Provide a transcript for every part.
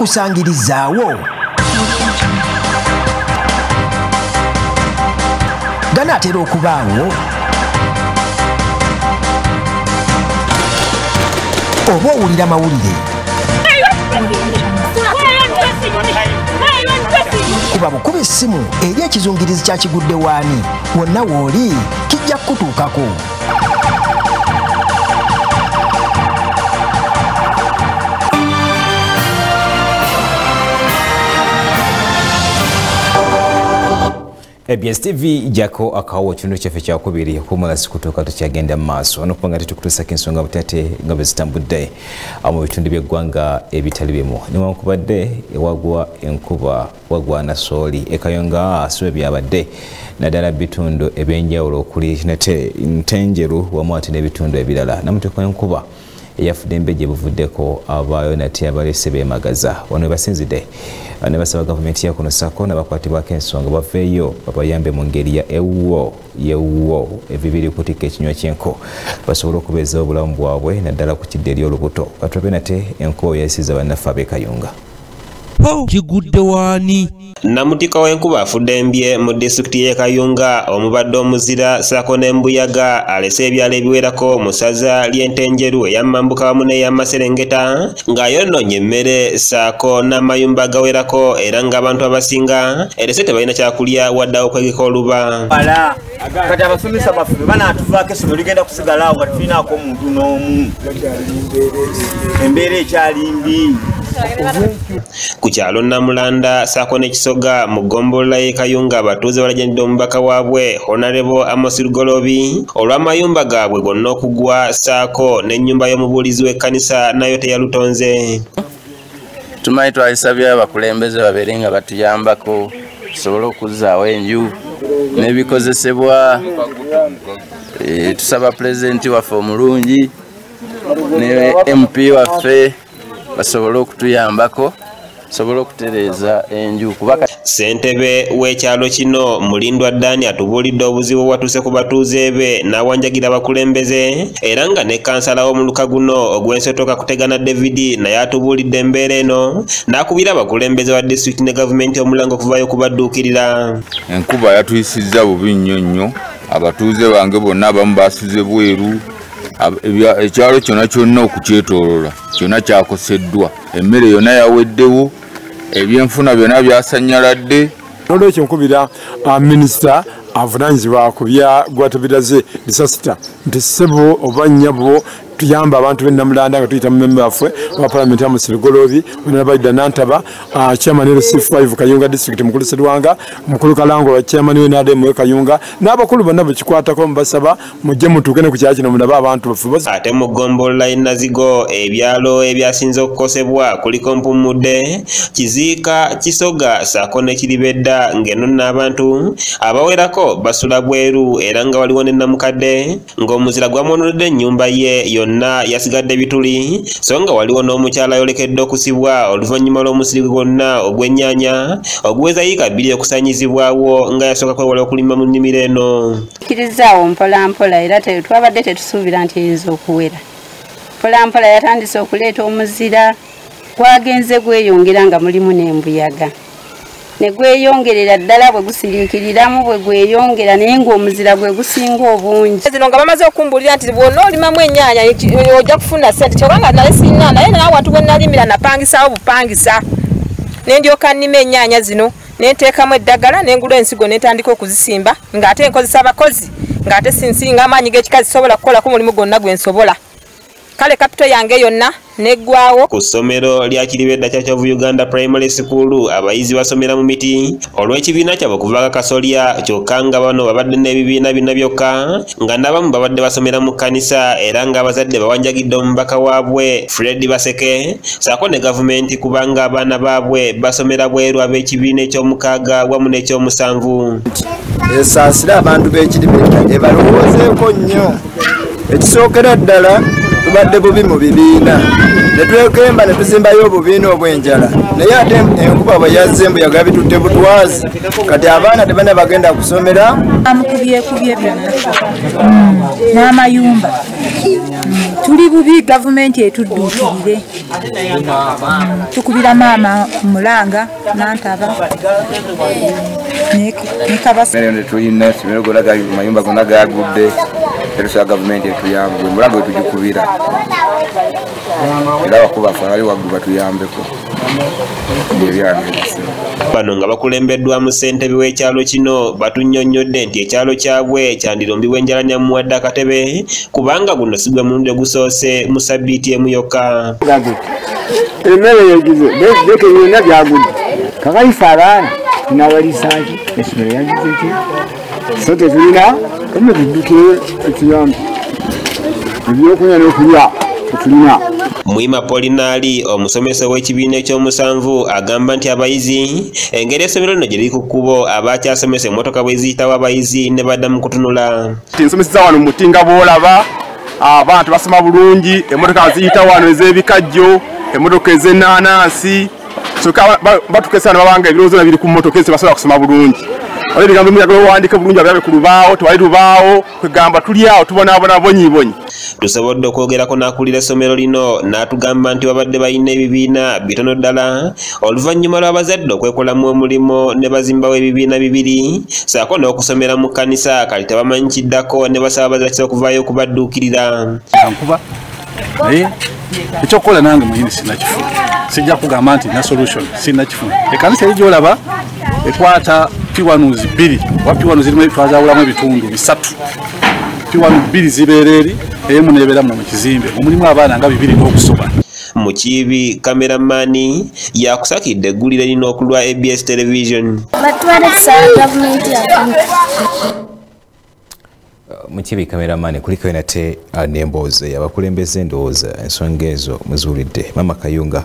Gakusangirizaawo. Ganaatera okubaawo. Oba owulira mawulire. Kuba bukuba essimu eri ekizungirizi kya Kigudde Waani, wonna w'oli kijja kukutuukako. ABS TV jako akawo kitundu kyaffe kyakubiri okumala sikutuuka tukyagenda mu maaso n'okuba nga tetukutuusako ensonga butate nga bwe zitambudde mu bitundu by'eggwanga ebitali bimu. Newankubadde ewagwa enkuba wagwa nasooli e Kayunga si bwe byabadde naddala bitundu ebyenjawulo okuli nate Ntenjeru wamu ate n'ebitundu ebirala. Namuteeko enkuba eyafudde embe gye buvuddeko abaayo nate abalese beemagaza. Wano we basinzidde ne basaba gavumenti ya kuno ssaako n'abakwatibwako ensonga baveeyo babayambe mu ngeri ya ewuwo yewuwo ebibiri kutikka ekinywa ky'enko basobole okubeezaawo obulamu bwabwe naddala ku kidde eri olubuto. Katulabe nate enkuba yayisiza bannaffe ab'e Kayunga. Kigudde Waani. Namutika w'enkuba afudde embye mu disitulikiti y'e Kayunga omubadde omuzira ssaako n'embuyaga alese ebyalo ebiwerako mu ssaza ly'Entenjeru ey'amambuka wamu n'ey'amaserengeta ng'ayonoonye emmere ssaako n'amayumba agawerako era ng'abantu abasinga erese tebalina kyakulya wadde okwegeka oluba. Kati abasomesa baffe bwe banaatuvaako essomero ligenda kusigala awo nga tulinaako omuntu n'omu, embeera ekyali mbi. Ku kyalo Namulanda ssaako n'Ekisoga mu ggombolola y'e Kayunga abatuuze balajanidde omubaka waabwe Honorable Amos Lugoloobi olw'amayumba gaabwe gonna okugwa ssaako n'ennyumba y'omubuulizi w'ekkanisa nayo teyalutonze. Tumanyi twalisabye abakulembeze babeere nga batuyambako tusobole okuzzaawo enju n'ebikozesebwa. Tusaba pulezidenti waffe omulungi ne MP waffe basobole okutuyambako sobola okutereeza enju kuba. Ssentebe w'ekyalo kino Mulindwa Dani atubuulidde obuzibu obwatuuse ku batuuze be n'awanjagira abakulembeze era nga ne kansala w'omuluka guno ogw'ensotoka Kutegana David naye atubuulidde embeera eno n'akubira abakulembeze ba disitulikiti ne gavumenti omulango okuvaayo okubadduukirira. Enkuba yatuyisizza bubi nnyo nnyo, abatuuze bange bonna abamu basuze bweru, ekyalo kyonna kyonna okukyetoolola kyonna kyakoseddwa, emmere yonna yaweddewo, ebyenfuna byonna byasanyaladde. Nolwekyo nkubira minisita avunaanyizibwa ku bya Gwatabiraze disaster nti ssebo oba nnyabo tuyamba abantu b'e Namulanda nga tuyita mu memba waffe owa palamenti Amos Lugoloobi, Honorable Nantaba, chairman LC5 Kayunga district Mukulu Serwanga, Mukulu Kalango wa chairman w'NRM we Kayunga n'abakulu bonna bekikwatako mbasaba mujje mutuuke ne ku kyalo kino mulabe abantu baffe. Ate mu ggombolola y'e Nazigo ebyalo ebyasinze okukosebwa kuliko Mpumudde, Kiziika, Kisoga ssaako ne Kiribedda ng'eno n'abantu abawerako basula bweru era nga waliwo ne Namukadde ng'omuzira gwamwononedde ennyumba ye yonna yasigadde bituli, so nga waliwo n'omukyala ayolekedde okusibwa oluvannyuma lw'omusiri gwonna ogw'ennyaanya oguweza yiika 2 okusanyizibwawo nga yasooka kwewala okulima mu nnimiro eno. Kkirizaawo mpola mpola era twabadde tetusuubira nti eyinza okuwera. Mpola mpola yatandise okuleeta omuzira gwagenze gweyongera nga mulimu n'embuyaga. Ne gweyongerera ddala bwe gusiriikiriramu bwe gweyongera naye ng'omuzira gwe gusinga obungi. Zino nga bamaze okumbulira nti bw'onna olimamu ennyaanya ojja kufuna ssente kyokka nga nali sirina naye n'awantu we nalimira napangisaawo bupangisa. Ne ndyoka nnima ennyaanya zino ne nteekamu eddagala ne ngula ensigo ne ntandika okuzisimba ng'ate nkozesa abakozi ng'ate sinsinga amaanyi g'ekikazi sobola kukolako omulimu gwonna gwe nsobola. Kale kapito yange yonna neggwawo. Ku ssomero lya Kiribedda Church of Uganda Primary School abayizi basomera mu miti olw'ekibiina kyabwe okuvaako akasolya kyokka nga bano babadde n'ebibiina bina byokka nga n'abamu babadde basomera mu kkanisa era ng'abazadde bawanjagidde omubaka waabwe Fred Baseke ssaako ne gavumenti kubanga abaana baabwe basomera bweru ab'ekibiina eky'omukaaga wamu n'ekyomusanvu. Esaasira abantu b'Ekiribedda ebalowoozeeko nnyo. Ekisookera ddala Tubadde bubi mu bibiina ne twekemba ne tuzimbayo obubiina obw'enjala, naye ate enkuba bwe yazze embuyaga bitutte butwazi, kati abaana tebana bagenda kusomera. Amukubyekubye byonna n'amayumba tuli bubi, gavumenti etudduukirire. Tukubira maama mulanga nantaba ne tulina essomero gonna mayumba gonna gagudde, terusaba gavumenti etuyambe, omulago wetugikubira era abakuba ffe abali waggulu batuyambeko ebyange. Bano nga bakulembeddwamu ssentebe w'ekyalo kino batunnyonnyodde nti ekyalo kyabwe kyandirumbibwa enjala nyamuwadde akatebe, kubanga guno si gwe mulundi ogusoose mu sabbiiti emu yokka. Emmere yegize beke byonna byagudde, kakati ffe abaana tunabaliisa ki? Essomero yagize ki? So tetulina emme tuddukire etuyambe ebyokunywa n'okulya tetulina. Mwima Polinali omusomesa w'ekibiina ekyomusanvu agamba nti abayizi engeri essomero lino gye liri ku kkubo abakyasomesa emmotoka bwe ziyitawo abayizi ne badda mu kutunula. Nsomeseza wano muti nga bw'olaba abaana tebasoma bulungi, emmotoka ziyita wano ez'ebikajjo, emmotoka ez'ennaanansi, kyokka batukesa ne babanga ebirowoozo na biri ku mmotoka ezo tebasobola kusoma bulungi. Waliwo ebigambo ebimu njagala owandiike bulungi abirabe ku lubaawo, tewali lubaawo, kwegamba tuli awo tubonaabona bonyibonyi. Tusobodde okwogerako n'akulira essomero lino n'atugamba nti babadde balina ebibiina bitono ddala oluvannyuma lw'abazadde okwekolamu omulimu ne bazimbawo ebibiina bibiri ssaako n'okusomera mu kkanisa, kati tebamanyi kiddako ne basaba abazadde okuvaayo okubadduukirira. Nkuba naye ekyokukola nange muyini sinnakifuna, sijja kugamba nti na solution sinnakifuna. Ekkanisa eri gy'olaba ekwata P1 bbiri oba P1 zirimu twazawulamu ebitundu bisatu. P1 bbiri zibeera eri, emu n'ebeera muno mu kizimbe omulimu abaana nga bibiri n'okusoba. Mukiibi kameramani yakusakidde eggulire lino okulwa ABS Television. Mukiibi kameramani kuliko nate n'emboozi abakulembeze endowooza ensonga ezo muzuulidde. Mama Kayunga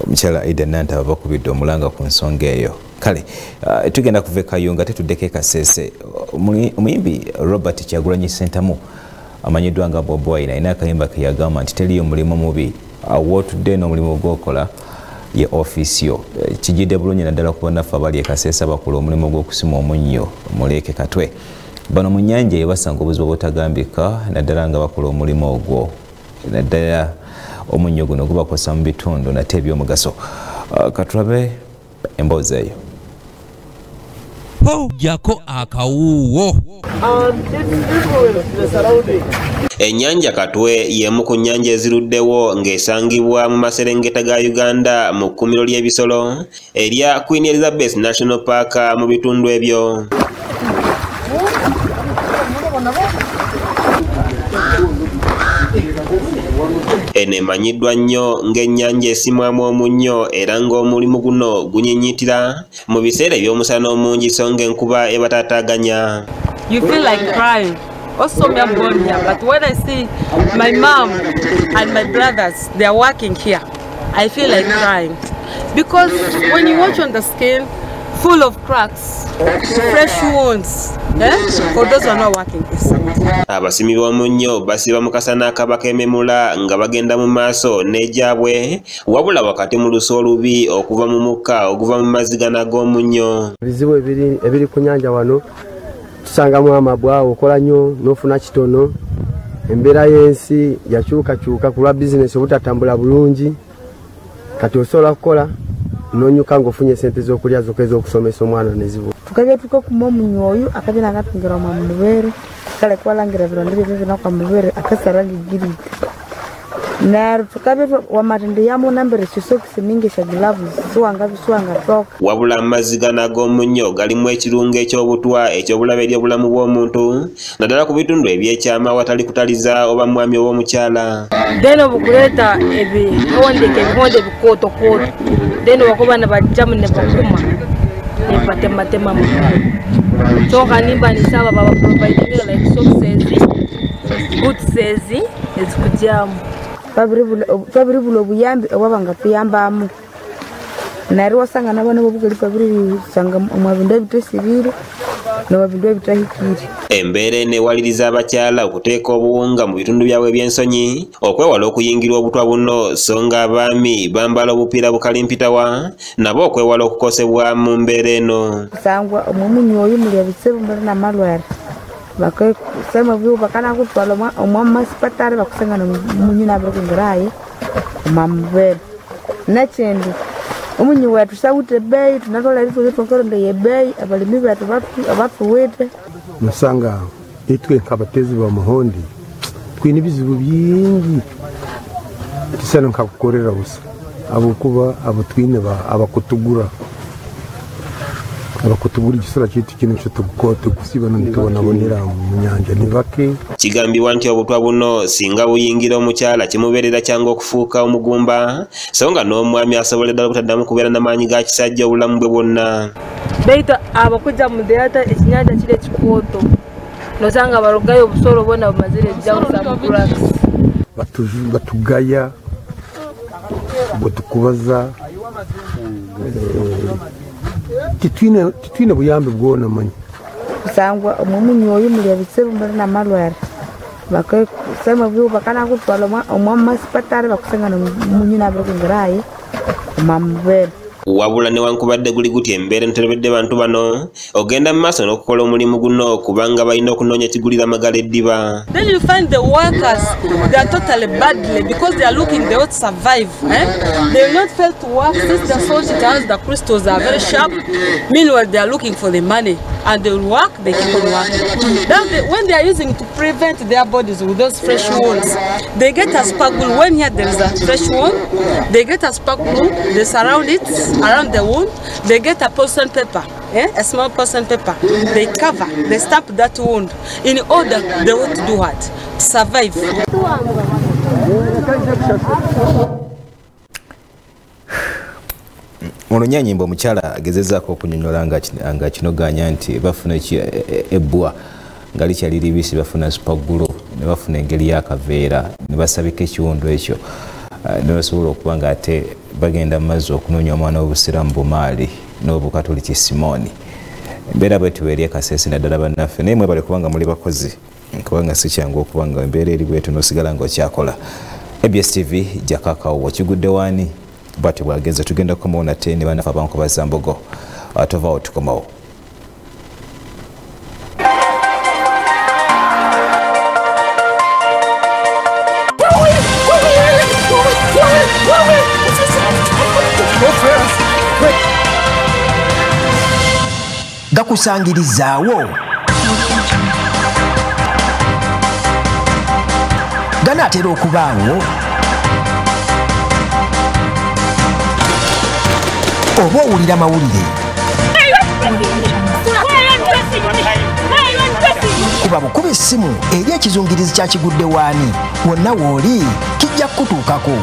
omukyala Aida Nantaba bakubidde omulanga ku nsonga eyo. Kale tugenda kuva e Kayunga tetuddeko e Kasese. Omuyimbi Robert Kyagulanyi Ssentamu amanyiddwa nga Bobi Wine alina akayimba ke yagamba nti teriyo mulimu mubi, awootudde n'omulimu gw'okola ye ofiisi yo. Kijjidde bulungi naddala ku bannaffe abali e Kasese abakola omulimu gw'okusima omunnyo muleeke Katwe. Bano mu nnyanja eyo basanga obuzibu obutagambika naddala nga bakola omulimu ogwo, naddala omunnyo guno gubakosa mu bitundu nate eby'omugaso. Katulabe emboozi eyo. Jako akawuwo. Ennyanja Katwe y'emu ku nnyanja eziruddewo ng'esangibwa mu maserengeta ga Uganda mu kkuumiro ly'ebisolo erya Queen Elizabeth National Park mu bitundu ebyo. Eno emanyiddwa nnyo ng'ennyanja esimwamu omunnyo era ng'omulimu guno gunyinyitira mu biseera eby'omusana omungi so ng'enkuba ebataataaganya. You feel like crying. Also, me, I'm born here, but when I see my mom and my brothers, they are working here, I feel like crying. Because when you watch on the skin, full of cracks, fresh wounds, for those who are not working. Abasimi b'omunnyo basiba mu kasana akabakememula nga bagenda mu maaso n'egyabwe, wabula wakati mu lusu olubi okuva mu mukka oguva mu mazzi g'omunnyo. Ebizibu ebiri ku nnyanja wano tusangamu amabwa, okola nnyo n'ofuna kitono. Embeera y'ensi yakyukakyuka ku lwa bizinesi obutatambula bulungi, kati osobola kukola nonyuka ng'ofunye sente z'okulya zokka ez'okusomesa omwana nezibu. Tukabya tukakuma omunnyo oyo akabya nagatungira omu mubere kale kwalangira bironda byebyo byona kwa mubere akasara ligirite neryo tukabya wamatende yamu nambere sisokisi ningi sha gloves siwanga bisiwanga toka. Wabula amazzi gano ag'omunnyo galimu ekirungo eky'obutwa eky'obulabe eri obulamu bw'omuntu naddala ku bitundu ebyekyama awatali kutaliza oba mwami oba omukyala. Then obukuleeta ebihonde ebihonde ebikootokoto then bakuba nibajjamu nibakuma nibatematemamu kyonka nimba nisaba babaprovidinga like socks ezi boots ezi ezikugyamu. Twabiribula obuyambi obwaba nga tuyambamu neryo wasanga nabana bobukali twabirisanga omu bindu ebitesibire n'omu bintu ebitahikire. Embeera eno ewaliriza abakyala okuteeka obuwunga mu bitundu byabwe eby'ensonyi okwewala okuyingirwa obutwa buno, so nga abaami bambala obupiira bukalimpitawa nabo okwewala okukosebwa mu mbeera eno. Kusangwa omumunyu oyu muli ebizibu muli n'amalwere bakasema byo bakana kutwala omwama sipatale bakusanga n'omunyu nabirikungiraye omamubere. Nekindi omunyu wetu sawute ebeeyi tunatwala ebitwe yebeeyi abalimi betu batuwite. Nosanga itwe nk'abatezi ba muhondi twine ebizibu bingi tisana nkakukorera busa abukuba abo twine abakutugura egisura kitu kino kyo tukusiba nitubonabonera mu nyanja ni bake. Kigambibwa nti obutwa buno singa buyingira omukyala kimubeerera kyanga okufuuka omugumba, so nga n'omwami asobola ddala obutaddamu kubeera n'amaanyi ga kisajja obulamu bwe bwonna. Baitu abakujja mu theatre ekinyanja kiri ekikooto nosanga barugayo obusolo bwonna bumazire ejjawusa. Batugaya batukubaza titwine buyambi bwona manyi. Kusangwa omumunyu oyu muli ebizibu muli n'amalwere bakasema byo bakana kutwala omwama sipatale bakusanga n'omunyu nabirikungiraye omamubere. Wabula newankubadde guli gutya embeera enterebedde bantu bano ogenda mu maaso n'okukola omulimu guno kubanga balina okunoonya ekigulira amagala eddiba. Then you find the workers, they are totally badly because they are looking they want to survive. They will not fail to work since the salt has the crystals are very sharp. Meanwhile they are looking for the money and they will work, they keep on working. Now when they are using to prevent their bodies with those fresh wounds, they get a spark glue. When here there is a fresh wound, they get a spark glue, they surround it around the wound, they get a porcelain paper, a small porcelain paper, they cover, they stamp that wound in order they want to do what? To survive. Ono nyanyimbo omukyala agezezaako okunyonyola nga kinoganya nti bafuna ebbwa nga likyali libisi, bafuna supaggulo ne bafuna engeri y'akaveera ne basabika ekiwundu ekyo ne basobola okuba nga ate bagenda mu mazzi okunoonya omwana w'obusiraamu Bumaali n'obukatoliki Simooni. Embeera bwetyo eri e Kasese naddala bannaffe, naye mwebale kubanga muli bakozi, kubanga si kyangu okuba nga embeera eri bwetyo n'osigala ng'okyakola. ABS TV jakakawo kigudde waani bwatyo bwageze tugenda kukomawo nate ne bannaffe abankobaza mbogo tovaawo tukomawo. Gakusangirizaawo ganaatera okubaawo oba owulira mawulire kuba bukuba essimu eri ekizungirizi kya kigudde waani wonna w'oli kijja kukutuukako.